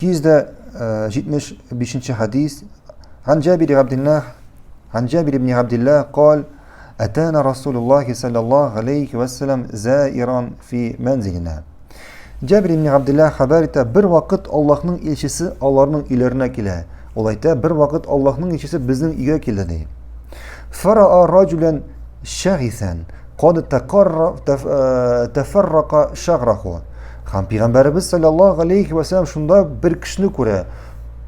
275 хәдис. Ан Җабир Габдуллах, ан Җабир ибн Габдуллах قال: أتانا رسول الله صلى الله عليه وسلم زائرا في منزلنا. Җабир ибн Габдуллах хәбәр итә, бер вакыт Аллаһның илчесе аларның өйләренә килә. Ул әйтә, бер вакыт Аллаһның илчесе безнең өйгә килде ди. Фараа раҗулан шагисан кад тафаррака шаграху. Һәм пәйгамбәребез саллаллаһу алейхи ва саллям шунда бер кешене күрә.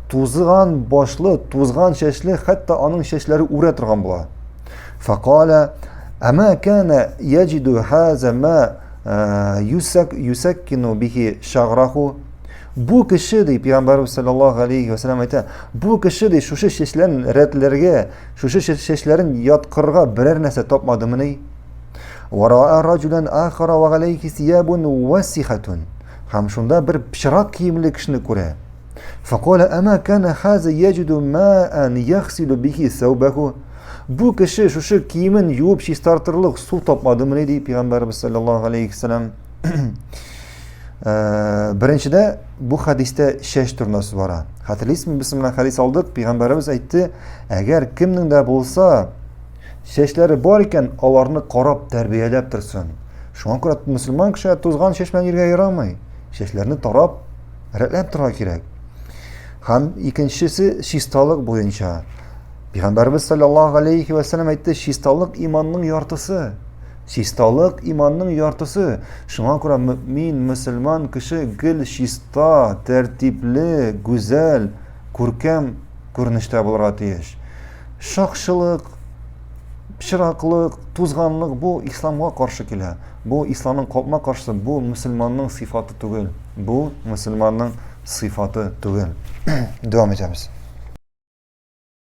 Тузган башлы, тузган чәчле, хәтта аның чәчләре үрә торган була. Фақала, Ама кана яҗиду хаза ма юсак юсаккину бихи шаграху. Бу кеше ди пәйгамбәребез саллаллаһу алейхи ва саллям әйтә, бу кеше ди шушы чәчләрен рәтләргә, шушы чәчләрен яткырырга берәр нәрсә тапмадымыни? Вараа раҗулан ахара ва галәйхи сиябун васихатун. Һәм шунда бер пычрак киемле кешене күрә. Факала ама кана хаза яҗиду маан яхсилу бихи сәүбәху. Бу кеше шушы киемен юып чистартырлык су тапмадымыни ди пәйгамбәребез саллаллаһу алейхи ва саллям. Беренчедә бу хәдистә чәч турында сүз бара. Хәтерлисезме, без менә хәдис алдык, пәйгамбәребез әйтте, әгәр кемнең дә булса чәчләре бар икән, аларны карап тәрбияләп торсын. Шуңа күрә мөселман кешегә тузган чәч белән йөрергә ярамый. Чәчләрне тарап, рәтләп торырга кирәк. Һәм икенчесе чисталык буенча. Пәйгамбәребез саллаллаһу алейхи ва саллям әйтте, чисталык иманның яртысы. Чисталык иманның яртысы. Шуңа күрә мөмин, мөселман кеше гел чиста, тәртипле, гүзәл, күркәм күренештә булырга тиеш. Шакшылык, пычраклык, тузганлык бу исламга каршы килә. Бу исламның капма каршысы, бу мөселманның сыйфаты түгел. Бу мөселманның сыйфаты түгел. Дәвам итәбез.